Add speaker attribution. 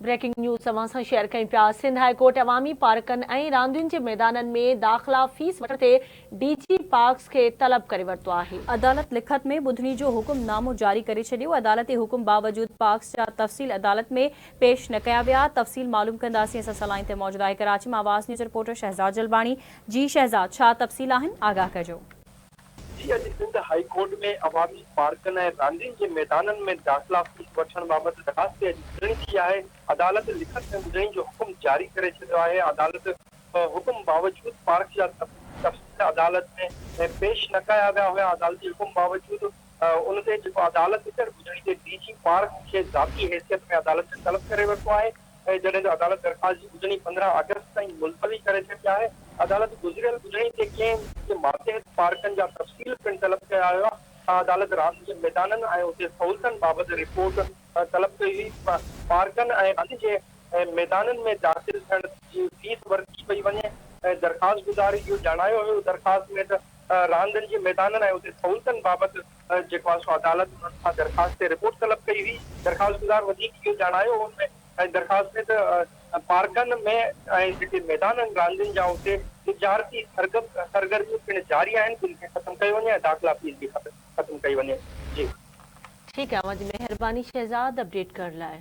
Speaker 1: Breaking news اوهان سان share ڪيون پيا، سنڌ هاء ڪورٽ عوامي پارڪن ۽ راندين جي ميدانن ۾ داخلا فيس وٺڻ تي ڊي جي پارڪس کي طلب ڪري ورتو آهي.
Speaker 2: عدالت لکت ۾ ٻڌڻي جو حڪم نامو جاري ڪري ڇڏيو، عدالتي حڪم باوجود پارڪس جا تفصيل عدالت ۾ پيش نه ڪيا ويا، تفصيل معلوم ڪنداسين، اسان سان لائين تي موجود آهي ڪراچي مان آواز نيوز رپورٽر شهزاد جلباڻي، جي شهزاد ڇا تفصيل آهن آگاهه ڪجو.
Speaker 3: جي اڄ سنڌ هائي ڪورٽ ۾ عوامي پارڪن ۽ راندين جي ميدانن ۾ داخلا فيس وٺڻ بابت درخواست تي اڄ ٻڌڻي ٿي آهي، عدالت لکت ۾ ٻڌڻي جو حڪم جاري ڪري ڇڏيو آهي، عدالت حڪم باوجود پارڪس جا تفصيل عدالت ۾ پيش نه ڪيا ويا هيا، عدالتي حڪم باوجود ان تي جيڪو عدالت ايندڙ ٻڌڻي تي ڊي جي پارڪس کي ذاتي حيثيت ۾ عدالت طلب ڪري ورتو آهي. ۽ جڏهن ته عدالت درخواست جي ٻڌڻي 15 آگسٽ تائين ملتوي ڪري ڇڏي آهي. عدالت گذريل ٻڌڻي تي ڪي ايم سي جي ماتحت پارڪن جا تفصيل پڻ طلب ڪيا هيا. عدالت راند جي ميدانن ۽ اتي سهولتن بابت رپورٽ طلب ڪئي هئي. پارڪن ۽ راند جي ميدانن ۾ داخل ٿيڻ جي فيس ورتي پئي وڃي. درخواستگذار اهو ڄاڻايو هيو درخواست ۾ ته راندن جي ميدانن ۽ اتي سهولتن بابت جيڪو آهي سو عدالت انهن کان درخواست تي رپورٽ طلب ڪئي هئي. درخواستگذار وڌيڪ اهو ڄاڻايو هو ان ۾ ۽ درخواست ۾ ته پارڪن ۾ ۽ جيڪي ميدان آهن راندين جا اتي تجارتي سرگرميون پڻ جاري آهن جن کي ختم ڪيو وڃي ۽ داخلا فيس به ختم ڪئي وڃي. جي.
Speaker 1: ٺيڪ آهي اوهان جي مهرباني شهزاد اپڊيٽ ڪرڻ لاء.